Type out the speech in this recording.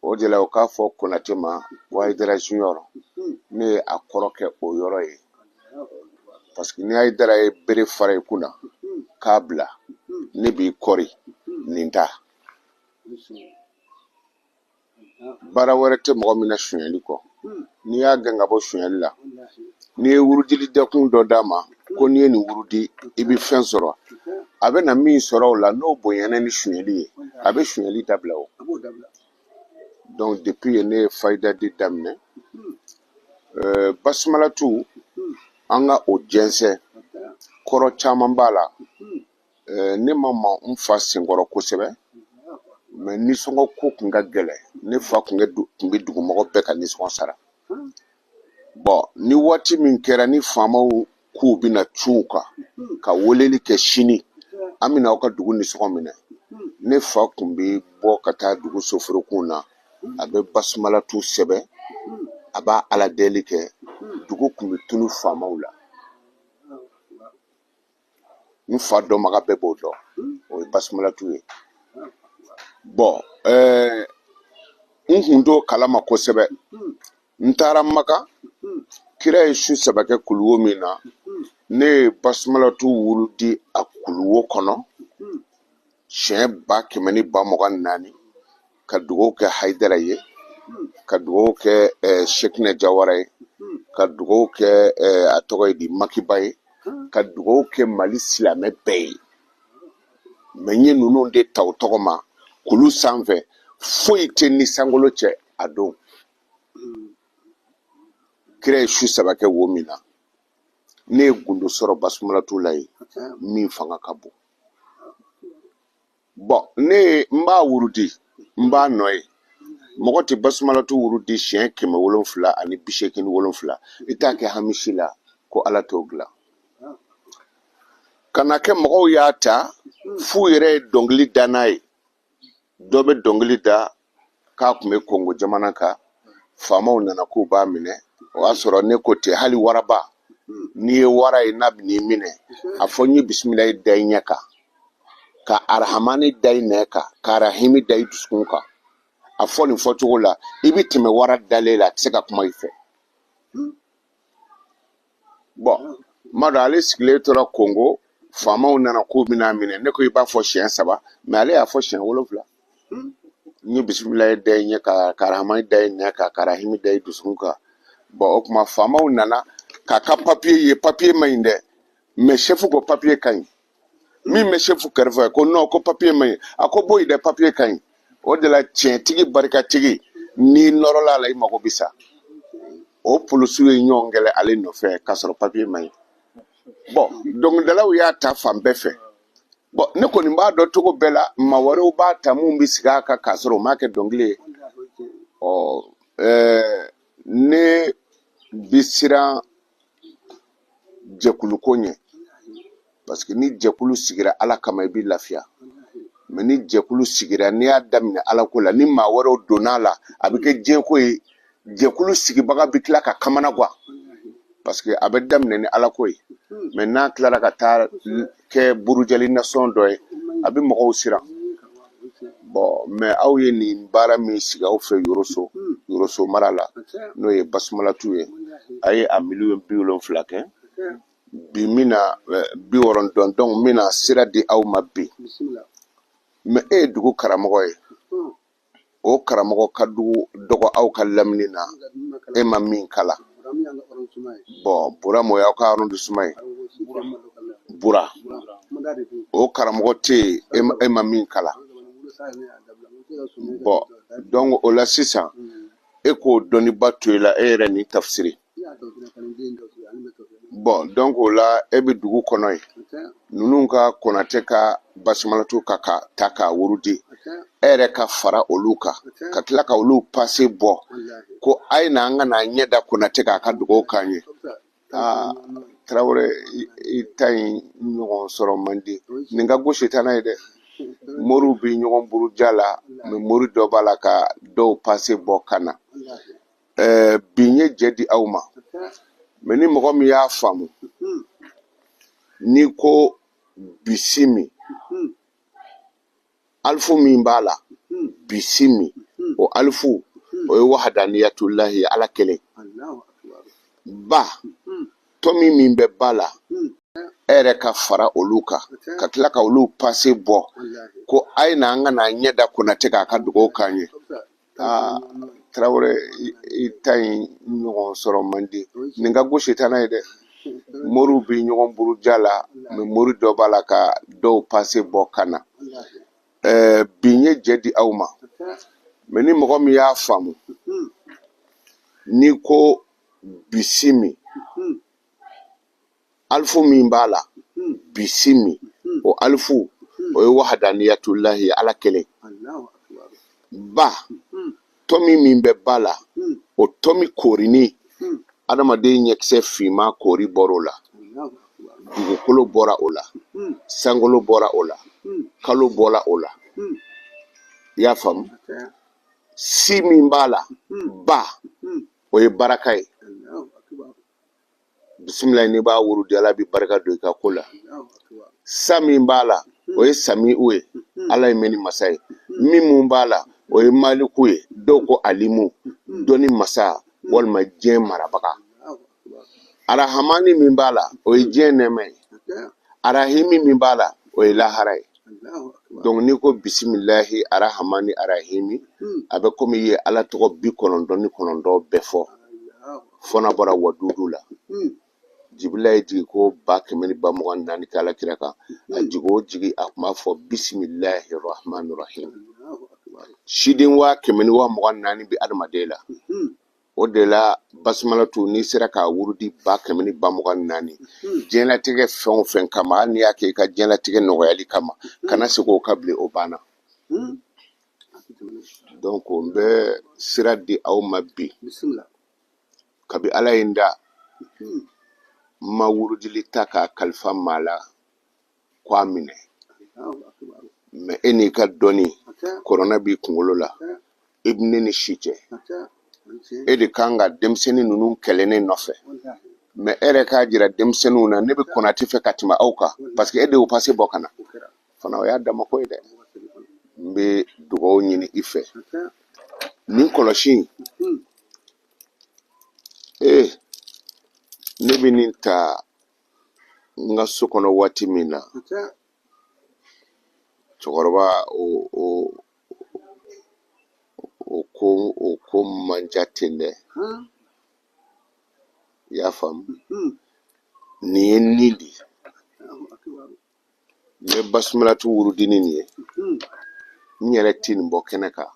O de la u k'a fɔ Konate ma ko Hayidara Junior. Ne ye a kɔrɔ kɛ o yɔrɔ ye, parce que ni Hayidara ye bere fara i kunna k'a bila, ne b'i kɔri nin ta. Baara wɛrɛ tɛ mɔgɔ min na sonyali kɔ, n'i y'a gɛn ka bɔ sonyali la, n'i ye wurudili dɛkun dɔ d'a ma ko n'i ye nin wurudi i bɛ fɛn sɔrɔ, a bɛ na min sɔrɔ o la, n'o bonyana ni sonyali ye, a bɛ sonyali dabila. O donc depuis yen ne ye fayida di daminɛ. Basumalatu, an ka o jɛnsɛn, kɔrɔ caman b'a la. Ne ma ma n fa senkɔrɔ kosɛbɛ, mais nisɔngɔ ko tun ka gɛlɛn. Ne fa tun bɛ dugumɔgɔ bɛɛ ka nisɔngɔ sara. Bon, ni waati min kɛra ni faamaw k'u bɛna cun u kan ka weleli kɛ, sini an bɛna aw ka dugu nisɔngɔ minɛ, ne fa tun bɛ bɔ ka taa dugu soforokun na, a bɛ basumalatu sɛbɛn, a b'a ala deli kɛ. Dugu tun bɛ tunu faamaw la. N fa dɔnbaga bɛɛ b'o dɔn, o ye basumalatu ye. Bon, n kun t'o kalama kosɛbɛ. N taara Maka, kira ye su 3 kɛ kuluwo min na, ne ye basumalatu wurudi a kuluwo kɔnɔ siɲɛ 120000, ka dugawu kɛ Hayidara ye, ka dugawu kɛ Sekinɛ Jawara ye, ka dugawu kɛ a tɔgɔ ye di, Makiba ye, ka dugawu kɛ Mali silamɛ bɛɛ ye. Mais n ye ninnu de ta u tɔgɔ ma kulu sanfɛ, foyi tɛ ni sankolo cɛ a don. Kira ye su 3 kɛ wo min na, ne ye gundo sɔrɔ basumalatu la yen min fanga ka bon. Bon, ne n b'a wurudi, n b'a nɔ ye. Mɔgɔ tɛ basumalatu wurudi siɲɛ 787, i t'a kɛ hamisi la ko Ala t'o dilan. Ka na kɛ mɔgɔw y'a ta f'u yɛrɛ ye dɔnkili da n'a ye. Dɔ bɛ dɔnkili da k'a tun bɛ Kongo jamana kan, faamaw nana k'u b'a minɛ. O y'a sɔrɔ ne ko ten, hali waraba, n'i ye wara ye n'a bɛ n'i minɛ, a fɔ n ye bisimilayi da i ɲɛ kan, ka arahamani da i nɛn kan, ka arahimi da i dusukun kan. A fɔ nin fɔcogo la, i bɛ tɛmɛ wara dalen la, a tɛ se ka kuma i fɛ. Bon, n b'a dɔn ale sigilen tora Kongo, faamaw nana k'u bɛna minɛ. Ne ko i b'a fɔ siɲɛ 3, mais ale y'a fɔ siɲɛ 7. N ye bisimilayi da i ɲɛ kan, ka arahamani da i nɛn kan, ka arahimi da i dusukun kan. Bon, o tuma faamaw nana k'a ka papiye ye, papiye man ɲi dɛ, mais sefu ko papiye ka ɲi. Min bɛ sefu kɛrɛfɛ ko non, ko papiye man ɲi. A ko bɔ yen dɛ, papiye ka ɲi. O de la tiɲɛtigi barikatigi, n'i nɔrɔla a la, i mago bɛ sa. O polisiw ye ɲɔgɔn kɛlɛ ale nɔfɛ k'a sɔrɔ papiye man ɲi. Bon, dɔnkilidalaw y'a ta fan bɛɛ fɛ. Bon, ne kɔni b'a dɔn cogo bɛɛ la, maa wɛrɛw b'a ta mun bɛ sigi a kan k'a sɔrɔ u m'a kɛ dɔnkili ye. Ɔ ne bi siran jɛkuluko ɲɛ, parce que ni jɛkulu sigira Ala kama, i bɛ lafiya. Mais ni jɛkulu sigira, n'i y'a daminɛ Ala ko la, ni maa wɛrɛw donna a la, a bɛ kɛ diɲɛko ye. Jɛkulu sigibaga bɛ tila ka kamana gan, parce que a bɛ daminɛ ni Ala ko ye, mais n'a tilara ka taa kɛ burujali nasɔn dɔ ye, a bɛ mɔgɔw siran. Bon, mais aw ye nin baara min sigi aw fɛ Yoroso, Yoroso mara la, n'o ye basumalatu ye, a ye a 70 miliyɔn kɛ bi, n bɛna 60 dɔn. Donc n bɛna sira di aw ma bi. Mais e ye dugu karamɔgɔ ye, o karamɔgɔ ka dugu dɔgɔ aw ka lamini na, e ma min kalan. Bon, Burama, o y'aw ka arrondissement ye, Bura, o karamɔgɔ tɛ yen, e ma min kalan. Bon, donc o la sisan e k'o dɔnniba to i la, e yɛrɛ nin tafsiri. Bon, donc o la e bɛ dugu kɔnɔ yen, ninnu ka Konatɛ ka basumalatu ka ta k'a wurudi, e yɛrɛ ka fara olu kan, ka tila ka olu pase bɔ ko a ye na an ka n'a ɲɛ da Konatɛ k'a ka dugawu k'an ye. Aa, Tarawele, i ta in ɲɔgɔn sɔrɔ man di. Nin ka go setana ye dɛ. Moriw bɛ ɲɔgɔn buruja la, mais mori dɔ b'a la ka dɔw pase bɔ ka na. Bi n ye jɛ di aw ma, mais ni mɔgɔ min y'a faamu, n'i ko bisimi, alifu min b'a la, bisimi O alifu, o ye wahadaniyatulahi, Ala kelen. Ba, tomi min bɛ ba la, e yɛrɛ ka fara olu kan, ka tila ka olu pase bɔ ko a ye na, an ka na ɲɛ da Konate k'a ka dugawu k'an ye. Aa Tarawele, i ta in ɲɔgɔn sɔrɔ man di. Nin ka go sitana ye dɛ. Moriw bɛ ɲɔgɔn buruja la, mɛ mori dɔ b'a la ka dɔw pase bɔ ka na. Bi n ye jɛ di aw ma, mɛ ni mɔgɔ min y'a faamu, n'i ko bisimi, alifu min b'a la, bisimi, o alifu, o ye wahadaniyatulahi, Ala kelen. Ba, tomi min bɛ ba la, o tomi korini, adamaden ɲɛkisɛ finman koori bɔra o la, dugukolo bɔra o la, sankolo bɔra o la, kalo bɔra o la. I y'a faamu? Si min b'a la, ba, o ye baraka ye. Bisimila, n'i b'a wurudi, Ala bɛ barika don i ka ko la. Sa min b'a la, o ye samiu ye, Ala ye mɛnni masa ye. Min mun b'a la, o ye maliku ye, dɔw ko alimu, dɔnni masa walima diɲɛ marabaga. Arahamani min b'a la, o ye diɲɛ nɛɛma ye. Arahimi min b'a la, o ye lahara ye. Donc n'i ko bisimilahi arahamani arahimi, a bɛ komi i ye Ala tɔgɔ 99 bɛɛ fɔ, fo n'a bɔra wadudu la. Jibila ye jigi ko 124000 kɛ Ala kira kan. A jigi o jigi, a tun b'a fɔ bisimilahi rahmani rahim. Siden 124000 bɛ adamaden la. O de la basimalatu, n'i sera k'a wurudi 124000, diɲɛlatigɛ fɛn o fɛn kama, hali n'i y'a kɛ i ka diɲɛlatigɛ nɔgɔyali kama, kana segin o kan bilen, o banna. Donc n bɛ sira di aw ma bi. Kabi Ala ye n da, n ma wurudili ta k'a kalifa maa la ko a minɛ. Mɛ e n'i ka dɔnni, kɔrɔna b'i kunkolo la, i bɛ ne ni si cɛ, e de kan ka denmisɛnnin ninnu kɛlɛ ne nɔfɛ. Mɛ e yɛrɛ k'a jira denmisɛnninw na, ne bɛ Konate fɛ ka tɛmɛ aw kan, parce que e de y'o pase bɔ ka na fana, o y'a dama ko ye dɛ. N bɛ dugawu ɲini i fɛ. Nin kɔlɔsi in, ee, ne bɛ nin ta n ka so kɔnɔ waati min na, cɛkɔrɔba o ko man ca ten dɛ. I y'a faamu? Nin ye nin de ye. N bɛ basumalatu wurudi ni nin ye. N yɛrɛ ti nin bɔ kɛnɛ kan.